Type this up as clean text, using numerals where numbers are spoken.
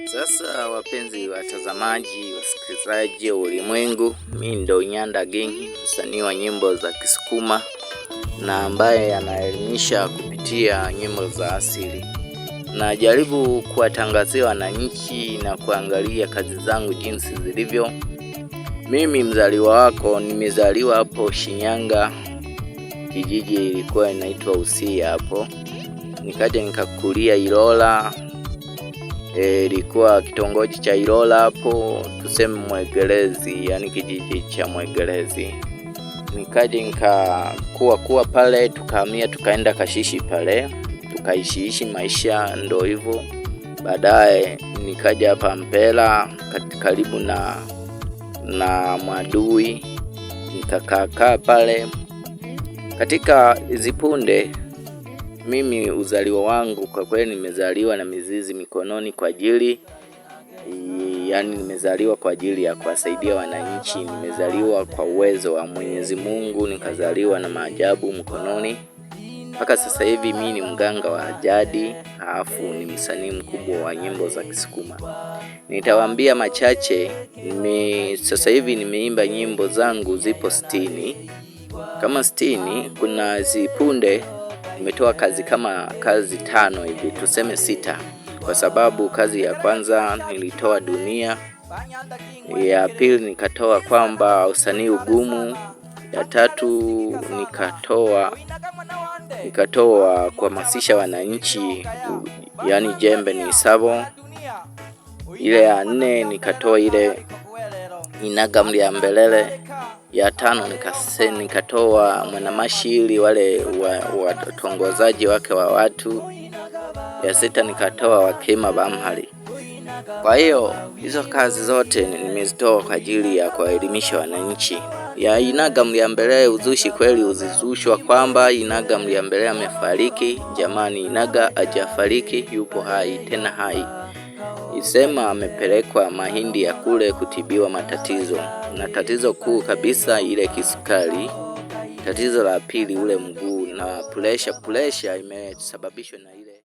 Sasa wapenzi watazamaji, wasikilizaji wa ulimwengu, mi ndo Nyanda Gengi, msanii wa nyimbo za Kisukuma na ambaye anaelimisha kupitia nyimbo za asili. Najaribu kuwatangazia wananchi na kuangalia kazi zangu jinsi zilivyo. Mimi mzaliwa wako, nimezaliwa hapo Shinyanga, kijiji ilikuwa inaitwa Usia hapo, nikaja nikakulia Ilola ilikuwa kitongoji cha Ilola hapo, tuseme Mwegelezi, yani kijiji cha Mwegelezi. Nikaja nikakuwa kuwa pale, tukahamia tukaenda Kashishi pale, tukaishiishi maisha ndo hivyo. Baadaye nikaja hapa Mpela karibu na Mwadui, nikakaakaa pale katika Zipunde. Mimi uzaliwa wangu kwa kweli nimezaliwa na mizizi mikononi kwa ajili yani, nimezaliwa kwa ajili ya kuwasaidia wananchi. Nimezaliwa kwa uwezo wa Mwenyezi Mungu, nikazaliwa na maajabu mkononi. Mpaka sasa hivi mi ni mganga wa jadi, alafu ni msanii mkubwa wa nyimbo za Kisukuma. Nitawaambia machache. Sasa hivi nimeimba nyimbo zangu zipo 60 kama 60, kuna zipunde nimetoa kazi kama kazi tano hivi, tuseme sita, kwa sababu kazi ya kwanza nilitoa dunia, ya pili nikatoa kwamba usanii ugumu, ya tatu nikatoa kuhamasisha wananchi, yani jembe ni sabo. Ile ya nne nikatoa ile inaga mlia mbelele ya tano nikatoa mwanamashili wale watongozaji wake wa watu. Ya sita nikatoa wakima bamhali. Kwa hiyo hizo kazi zote nimezitoa kwa ajili ya kuwaelimisha wananchi. Ya Inaga Mliambelele uzushi kweli uzizushwa kwamba Inaga Mliambelele amefariki. Jamani, Inaga hajafariki, yupo hai tena hai. Isema amepelekwa mahindi ya kule kutibiwa matatizo, na tatizo kuu kabisa ile kisukari, tatizo la pili ule mguu na presha. Presha imesababishwa na ile